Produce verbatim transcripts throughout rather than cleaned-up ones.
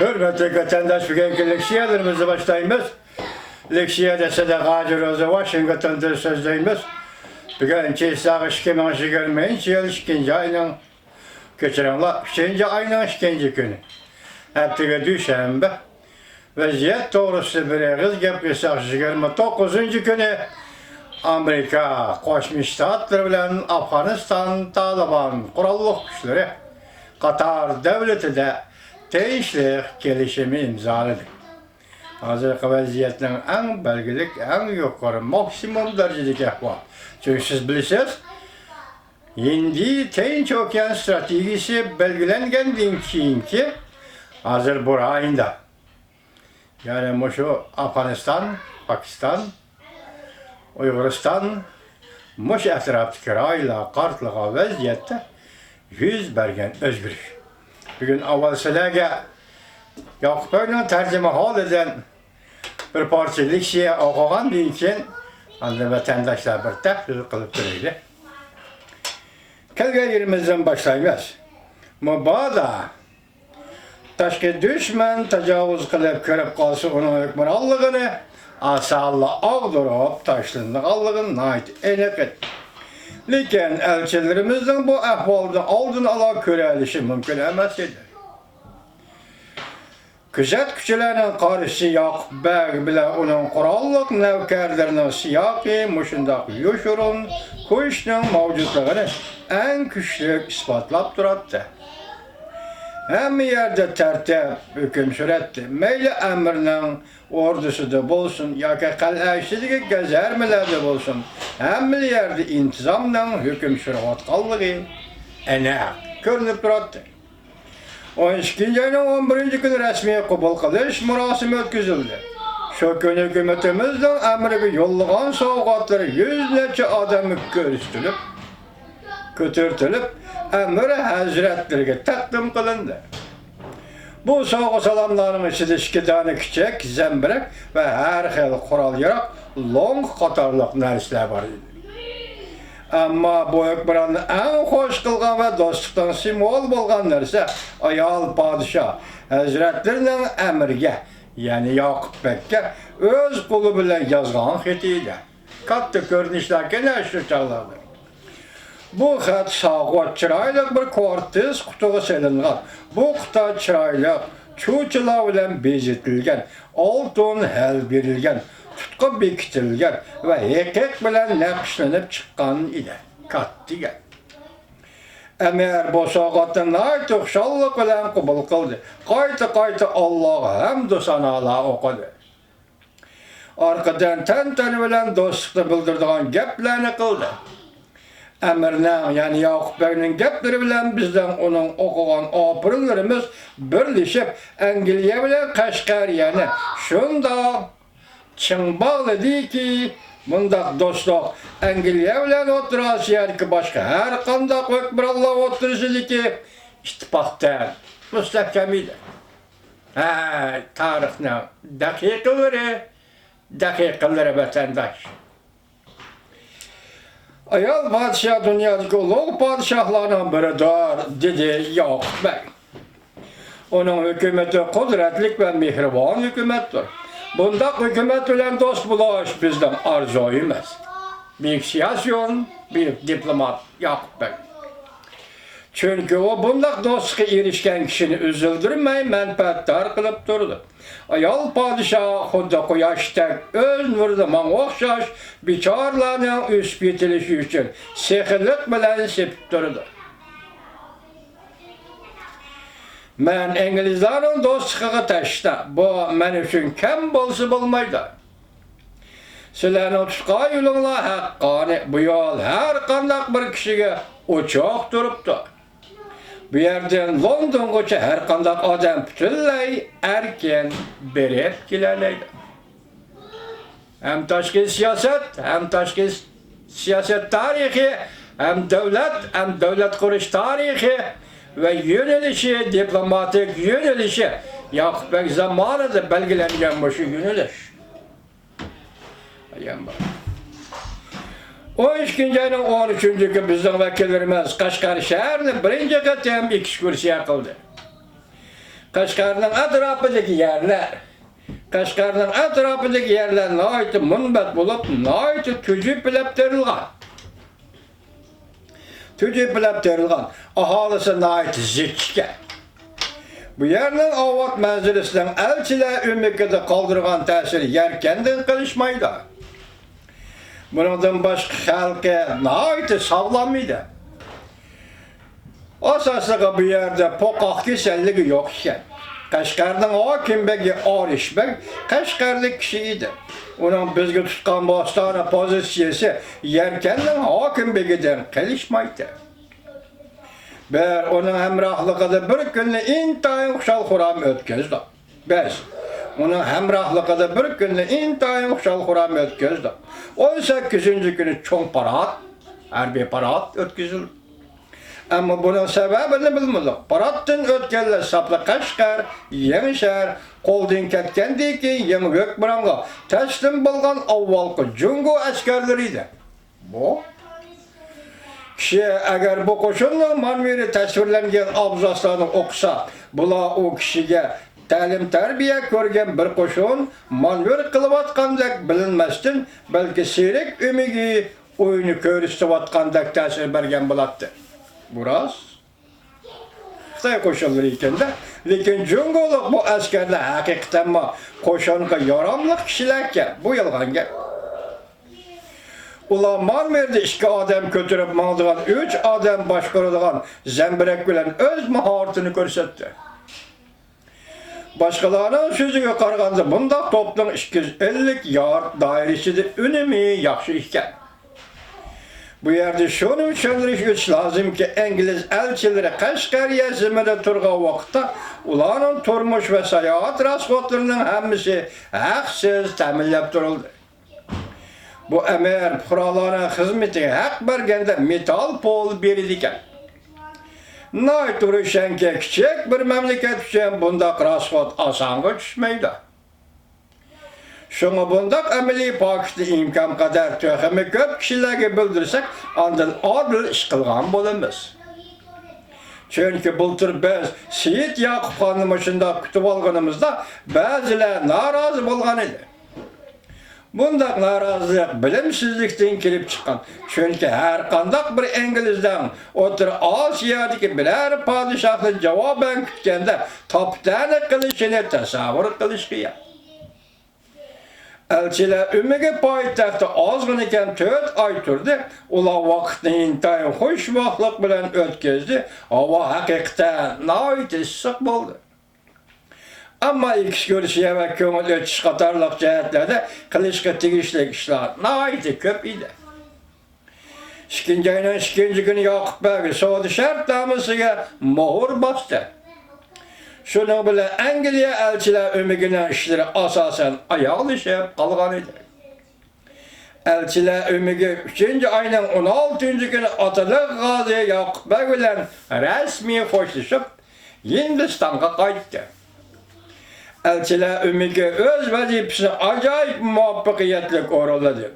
ھۆرمەتلىك ۋەتەنداش، بۈگۈنكى لېكسىيەلىرىمىزنى باشلايمىز. لېكسىيەدە سەدىقە ھاجى روزى ۋاشىنگتوندىن سۆزلەيمىز. بۈگۈن چېسلاغ ئىككى مىڭ يىگىرمىنچى يىل ئىككىنچى ئاينىڭ، كەچۈرۈڭلار، ئۈچىنچى ئاينىڭ ئىككىنچى كۈنى. ھەپتىگە دۈشەنبە. ۋەزىيەت توغرىسىدا بىر ئېغىز گەپ قىلساق، يىگىرمە توققۇزىنچى كۈنى ئامېرىكا قوشما شتاتلىرى بىلەن ئافغانىستان تالىبان قوراللىق كۈچلىرى قاتار دۆلىتىدە تىنچلىق كېلىشىمى ئىمزالىدى. ھازىرقى ۋەزىيەتنىڭ ئەڭ بەلگىلىك، ئەڭ يۇقىرى، ماكسىمۇم دەرىجىدىكى ئەھۋال. چۈنكى سىز بىلىسىز، ھىندى تىنچ ئوكيان ستراتېگىيىسى بەلگىلەنگەندىن كېيىنكى ھازىر بۇ رايوندا، يەنى مۇشۇ ئافغانىستان، پاكىستان، ئۇيغۇرىستان، مۇشۇ ئەتراپتىكى رايونلارغا قارىتىلغان ۋەزىيەتتە يۈز بەرگەن ئۆزگىرىش. بۈگۈن ئاۋۋال سىلەرگە ياقۇپ بەگنىڭ تەرجىمىھالىدىن بىر پارچە لېكسىيە ئوقۇغاندىن كېيىن، ئاندىن ۋەتەنداشلار بىر تەھلىل قىلىپ كۆرەيلى. كەلگەن يېرىمىزدىن باشلايمىز. مۇبادا تاشقى دۈشمەن تاجاۋۇز قىلىپ كۆرۈپ قالسا، ئۇنىڭ ھۆكۈمرانلىقىنى ئاسانلا ئاغدۇرۇپ تاشلىنىدىغانلىقى ناھايىتى ئېنىق ئىدى. لېكىن ئەلچىلىرىمىزنىڭ بۇ ئەھۋالنى ئالدىنى ئالا كۆرەلىشى مۇمكىن ئەمەس ئىدى. كۆزەتكۈچىلەرنىڭ قارىشىچە، ياقۇپ بەگ بىلەن ئۇنىڭ قوراللىق نەۋكەرلىرىنىڭ سىياقى مۇشۇنداق يوشۇرۇن كۈچنىڭ مەۋجۇتلۇقىنى ئەڭ كۈچلۈك ئىسپاتلاپ تۇراتتى. ھەممە يەردە تەرتىپ ھۆكۈم سۈرەتتى. مەيلى ئەمىرنىڭ ئوردىسىدا بولسۇن ياكى قەلئە ئىچىدىكى گەزەرمىلەردە بولسۇن، ھەممە يەردە ئىنتىزامنىڭ ھۆكۈم سۈرۈۋاتقانلىقى ئېنىق كۆرۈنۈپ تۇراتتى. ئون ئىككىنچى ئاينىڭ ئون بىرىنچى كۈنى رەسمىي قوبۇل قىلىش مۇراسىمى ئۆتكۈزۈلدى. شۇ كۈنى ھۆكۈمىتىمىزنىڭ ئەمىرگە يوللىغان سوۋغاتلىرى يۈز نەچچە ئادەمگە كۆرسىتىلىپ، كۆتۈرتۈلۈپ، ئەمىر ھەزرەتلىرىگە تەقدىم قىلىندى. بۇ سوۋغا-سالاملارنىڭ ئىچىدە ئىككى دانە كىچىك زەمبىرەك ۋە ھەر خىل قورال-ياراغ، لوڭقا قاتارلىق نەرسىلەر بار ئىدى. ئەمما بۇ ھۆكۈمراننى ئەڭ خوش قىلغان ۋە دوستلۇقنىڭ سىمۋولى بولغان نەرسە ئايال پادىشاھ ھەزرەتلىرىنىڭ ئەمىرگە، يەنى ياقۇپ بەگكە ئۆز قولى بىلەن يازغان خېتى ئىدى. كاتتا كۆرۈنۈشلەركەن شۇ چاغلاردا. بۇ خەت ساغۇت چىرايلىق بىر كۋارتىس قۇتىغا سېلىنغان. بۇ قۇتا چىرايلىق چۇچىلار بىلەن بېزىتىلگەن، ئالتۇن ھەل بېرىلگەن، تۇتقا بېكىتىلگەن ۋە ھېقىق بىلەن نەقىشلىنىپ چىققان ئىدى. كاتتا گەپ. ئەمىر بۇ سوۋغاتنى ناھايىتى خۇشاللىق بىلەن قوبۇل قىلدى. قايتا-قايتا ئاللاغا ھەمدۇ سانالار ئوقۇدى. ئارقىدىن تەنتەنە بىلەن دوستلۇقنى بىلدۈرىدىغان گەپلەرنى قىلدى. ئەمىرنىڭ، يەنى ياقۇپ بەگنىڭ گەپلىرى بىلەن بىزنىڭ ئۇنىڭ ئوقۇغان ئاپىرىنلىرىمىز بىرلىشىپ، ئەنگلىيە بىلەن قەشقەرىيەنى شۇنداق چىڭ باغلىدىكى، بۇنداق دوستلۇق ئەنگلىيە بىلەن ئوتتۇرا ئاسىيادىكى باشقا ھەر قانداق ھۆكۈمرانلار ئوتتۇرىسىدىكى ئىتتىپاقتىن مۇستەھكەم ئىدى. ھەي، تارىخنىڭ دەقىقىلىرى، دەقىقىلىرى ۋەتەنداش! ئايال پادىشاھ دۇنيادىكى ئۇلۇغ پادىشاھلارنىڭ بىرىدۇر، دېدى ياقۇپ بەگ. ئۇنىڭ ھۆكۈمىتى قۇدرەتلىك ۋە مېھرىبان ھۆكۈمەتتۇر. بۇنداق ھۆكۈمەت بىلەن دوست بولۇش بىزنىڭ ئارزۇيىمىز. بۈيۈك سىياسىيون، بۈيۈك دىپلومات ياقۇپ بەگ. چۈنكى ئۇ بۇنداق دوستلۇققا ئېرىشكەن كىشىنى ئۈزۈلدۈرمەي مەنپەئەتدار قىلىپ تۇرىدۇ. ئايال پادىشاھ خۇددى قۇياشتەك ئۆز نۇرىدا ماڭا ئوخشاش بىچارىلارنىڭ ئۆسۈپ يېتىلىشى ئۈچۈن سېخىيلىق بىلەن سېپىپ تۇرىدۇ. مەن ئىنگلىزلارنىڭ دوستلۇقىغا تەشنا. بۇ مەن ئۈچۈن كەم بولسا بولمايدۇ. سىلەرنىڭ تۇتقان يولۇڭلار ھەققانىي. بۇ يول ھەر قانداق بىر كىشىگە ئوچۇق تۇرۇپتۇ. بۇ يەردىن لوندونغىچە ھەر قانداق ئادەم پۈتۈنلەي ئەركىن بېرىپ كېلەلەيدۇ. ھەم تاشقى سىياسەت، ھەم تاشقى سىياسەت تارىخى، ھەم دۆلەت، ھەم دۆلەت قۇرۇش تارىخى ۋە يۆنىلىشى، دىپلوماتىك يۆنىلىشى ياقۇپ بەگ زامانىدا بەلگىلەنگەن مۇشۇ يۆنىلىش. ئايان بار. ئون ئىككىنچى ئاينىڭ ئون ئۈچىنچى كۈنى بىزنىڭ ۋەكىللىرىمىز قەشقەر شەھىرىنى بىرىنچى قېتىم ئېكسكۇرسىيە قىلدى. قەشقەرنىڭ ئەتراپىدىكى يەرلەر، قەشقەرنىڭ ئەتراپىدىكى يەرلەر ناھايىتى مۇنبەت بولۇپ، ناھايىتى تۈجۈپىلەپ تېرىلغان. تۈجۈپىلەپ تېرىلغان، ئاھالىسى ناھايىتى زىچ ئىكەن. بۇ يەرنىڭ ئاۋات مەنزىرىسىنىڭ ئەلچىلەر ئۆمىكىدە قالدۇرغان تەسىرى يەركەندىن قېلىشمايدۇ. بۇنىڭدىن باشقا خەلقى ناھايىتى ساغلام ئىدى. ئاساسلىقى بۇ يەردە پوقاق كېسەللىكى يوق ئىكەن. قەشقەرنىڭ ھاكىم بېگى ئارىش بەگ قەشقەرلىك كىشى ئىدى. ئۇنىڭ بىزگە تۇتقان دوستانە پوزىتسىيىسى يەركەننىڭ ھاكىم بېگىدىن قېلىشمايتتى. بىر ئۇنىڭ ھەمراھلىقىدا بىر كۈننى ئىنتايىن خۇشال-خۇرام ئۆتكۈزدۇق. بىز ئۇنىڭ ھەمراھلىقىدا بىر كۈننى ئىنتايىن خۇشال-خۇرام ئۆتكۈزدۇق. ئون سەككىزىنچى كۈنى چوڭ پارات، ھەربىي پارات ئۆتكۈزۈلدى. ئەمما بۇنىڭ سەۋەبىنى بىلمىدۇق. پاراتتىن ئۆتكەنلەر ساپلا قەشقەر، يېڭىشەھەر، قولدىن كەتكەندىن كېيىن يېڭى ھۆكۈمرانغا تەسلىم بولغان ئاۋۋالقى جۇڭگو ئەسكەرلىرى ئىدى. بۇ كىشى ئەگەر بۇ قوشۇننىڭ مانېۋىرى تەسۋىرلەنگەن ئابزاسلارنى ئوقۇسا، بۇلار ئۇ كىشىگە تەلىم-تەربىيە كۆرگەن بىر قوشۇن مانېۋىر قىلىۋاتقاندەك بىلىنمەستىن، بەلكى سېرىك ئۆمىكى ئويۇنى كۆرسىتىۋاتقاندەك تەسىر بەرگەن بولاتتى. بۇ راست. خىتاي قوشۇنلىرى ئىكەن-دە. لېكىن جۇڭگولۇق بۇ ئەسكەرلەر ھەقىقەتەنمۇ قوشۇنغا ياراملىق كىشىلەركەن. بۇ يالغان گەپ. ئۇلار مانېۋىردا ئىككى ئادەم كۆتۈرۈپ ماڭىدىغان، ئۈچ ئادەم باشقۇرىدىغان زەمبىرەك بىلەن ئۆز ماھارىتىنى كۆرسەتتى. باشقىلارنىڭ سۆزىگە قارىغاندا، بۇنداق توپنىڭ ئىككى يۈز ئەللىك يارد دائىرىسىدە ئۈنۈمى ياخشى ئىكەن. بۇ يەردە شۇنى چۈشەندۈرۈش ئۆتۈش لازىمكى، ئىنگلىز ئەلچىلىرى قەشقەرىيە زېمىنىدا تۇرغان ۋاقىتتا، ئۇلارنىڭ تۇرمۇش ۋە ساياھەت راسخوتلىرىنىڭ ھەممىسى ھەقسىز تەمىنلەپ تۇرۇلدى. بۇ ئەمىر پۇقرالارنىڭ خىزمىتىگە ھەق بەرگەندە مېتال پۇل بېرىدىكەن. ناھايىتى روشەنكى، كىچىك بىر مەملىكەت ئۈچۈن بۇنداق راسخوت ئاسانغا چۈشمەيدۇ. شۇڭا بۇنداق ئەمەلىي پاكىتنى ئىمكانقەدەر تېخىمۇ كۆپ كىشىلەرگە بىلدۈرسەك، ئاندىن ئادىل ئىش قىلغان بولىمىز. چۈنكى بۇلتۇر بىز سېيىت ياقۇپ خاننى مۇشۇنداق كۈتۈۋالغىنىمىزدا، بەزىلەر نارازى بولغان ئىدى. بۇنداق نارازىلىق بىلىمسىزلىكتىن كېلىپ چىققان. چۈنكى ھەر قانداق بىر ئىنگلىزنىڭ ئوتتۇرا ئاسىيادىكى بىرەر پادىشاھنى جاۋابەن كۈتكەندە تاپا-تەنە قىلىشىنى تەسەۋۋۇر قىلىش قىيىن. ئەلچىلەر ئۆمىكى پايتەختتە ئازغىنە كەم تۆت ئاي تۇردى. ئۇلار ۋاقىتنى ئىنتايىن خۇشۋاقلىق بىلەن ئۆتكۈزدى. ھاۋا ھەقىقەتەن ناھايىتى ئىسسىق بولدى. ئەمما ئېكسكۇرسىيە ۋە كۆڭۈل ئېچىش قاتارلىق جەھەتلەردە قىلىشقا تېگىشلىك ئىشلار ناھايىتى كۆپ ئىدى. ئىككىنچى ئاينىڭ ئىككىنچى كۈنى ياقۇپ بەگ سودا شەرتنامىسىگە مۆھۈر باستى. شۇنىڭ بىلەن ئەنگلىيە ئەلچىلەر ئۆمىكىنىڭ ئىشلىرى ئاساسەن ئاياغلىشىپ قالغان ئىدى. ئەلچىلەر ئۆمىكى ئۈچىنچى ئاينىڭ ئون ئالتىنچى كۈنى ئاتىلىق غازى ياقۇپ بەگ بىلەن رەسمىي خوشلىشىپ، ھىندىستانغا قايتتى. ئەلچىلەر ئۆمىكى ئۆز ۋەزىپىسىنى ئاجايىپ مۇۋەپپەقىيەتلىك ئورۇنلىدى.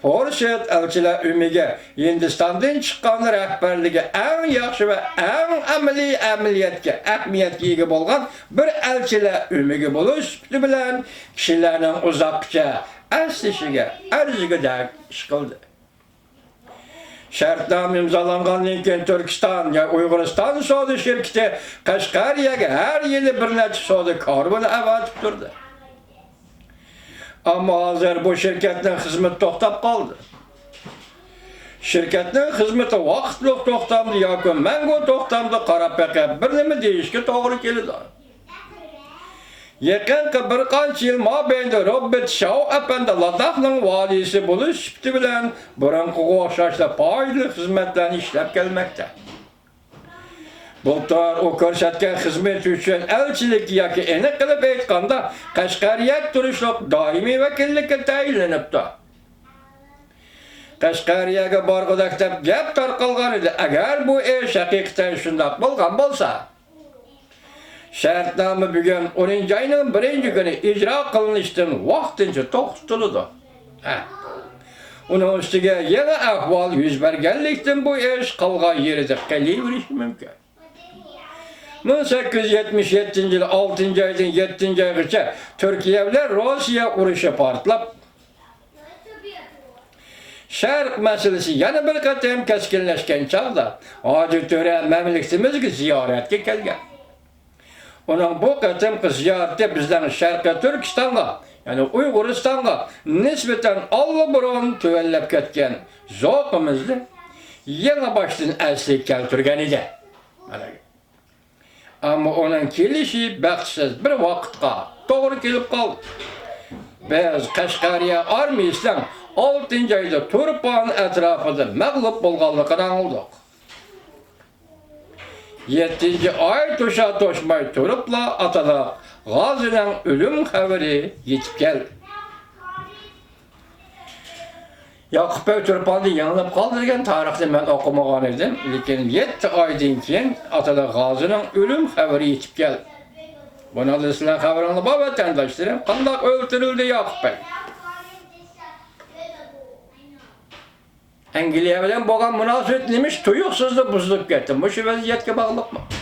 فورسېت ئەلچىلەر ئۆمىكى ھىندىستاندىن چىققان رەھبەرلىكى ئەڭ ياخشى ۋە ئەڭ ئەمەلىي ئەمەلىيەتكە، ئەھمىيەتكە ئىگە بولغان بىر ئەلچىلەر ئۆمىكى بولۇش سۈپىتى بىلەن كىشىلەرنىڭ ئۇزاققىچە ئەسلىشىگە ئەرزىگۈدەك ئىش قىلدى. شەرتنامە ئىمزالانغاندىن كېيىن، تۈركىستان يا ئۇيغۇرىستان سودا شىركىتى قەشقەرىيەگە ھەر يىلى بىر نەچچە سودا كارۋىنى ئەۋەتىپ تۇردى. ئەمما ھازىر بۇ شىركەتنىڭ خىزمىتى توختاپ قالدى. شىركەتنىڭ خىزمىتى ۋاقىتلىق توختامدۇ ياكى مەڭگۈ توختامدۇ قاراپ بېقىپ، بىر نېمە دېيىشكە توغرا كېلىدۇ. يېقىنقى بىر قانچە يىل مابەينىدە روبېرت شاۋ ئەپەندى لاداخنىڭ ۋالىيسى بولۇش سۈپىتى بىلەن بۇرۇنقىغا ئوخشاشلا پايدىلىق خىزمەتلەرنى ئىشلەپ كەلمەكتە. بۇلتۇر ئۇ كۆرسەتكەن خىزمىتى ئۈچۈن ئەلچىلىك ياكى ئېنىق قىلىپ ئېيتقاندا، قەشقەرىيەگە تۇرۇشلۇق دائىمىي ۋەكىللىككە تەيىنلىنىپتۇ. قەشقەرىيەگە بارغۇدەك دەپ گەپ تارقالغان ئىدى. ئەگەر بۇ ئىش ھەقىقەتەن شۇنداق بولغان بولسا، شەرتنامە بۈگۈن ئونىنچى ئاينىڭ بىرىنچى كۈنى ئىجرا قىلىنىشتىن ۋاقتىنچە توختىتىلىدۇ. ھە. ئۇنىڭ ئۈستىگە يېڭى ئەھۋال يۈز بەرگەنلىكتىن، بۇ ئىش قالغان يېرىدە قېلىۋېرىشى مۇمكىن. مىڭ سەككىز يۈز يەتمىش يەتتىنچى يىل ئالتىنچى ئايدىن يەتتىنچى ئايغىچە تۈركىيە بىلەن روسىيە ئۇرۇشى پارتلاپ، شەرق مەسىلىسى يەنە بىر قېتىم كەسكىنلەشكەن چاغدا، ھاجى تۆرە مەملىكىتىمىزگە زىيارەتكە كەلگەن. ئۇنىڭ بۇ قېتىمقى زىيارىتى بىزنىڭ شەرقىي تۈركىستانغا، يەنى ئۇيغۇرىستانغا نىسبەتەن ئاللىبۇرۇن تۆۋەنلەپ كەتكەن زوقىمىزنى يېڭىباشتىن ئەسلىگە كەلتۈرگەن ئىدى. ئەمما ئۇنىڭ كېلىشى بەختسىز بىر ۋاقىتقا توغرا كېلىپ قالدى. بىز قەشقەرىيە ئارمىيىسىنىڭ ئالتىنچى ئايدا تۇرپان ئەتراپىدا مەغلۇپ بولغانلىقىنى ئاڭلىدۇق. يەتتىنچى ئاي توشا توشماي تۇرۇپلا ئاتىلىق غازىنىڭ ئۆلۈم خەۋىرى يېتىپ كەلدى. ياقۇپ بەگ تۇرپاندا يېڭىلىپ قالدى دېگەن تارىخنى مەن ئوقۇمىغان ئىدىم، لېكىن يەتتە ئايدىن كېيىن ئاتىلىق غازىنىڭ ئۆلۈم خەۋىرى يېتىپ كەلدى. بۇنىڭدىن سىلەر خەۋىرىڭلار بار، ۋەتەنداشلىرىم، قانداق ئۆلتۈرۈلدى ياقۇپ بەگ؟ ئەنگلىيە بىلەن بولغان مۇناسىۋەت نېمىش تۇيۇقسىزلا بۇزۇلۇپ كەتتى؟ مۇشۇ ۋەزىيەتكە باغلىقمۇ؟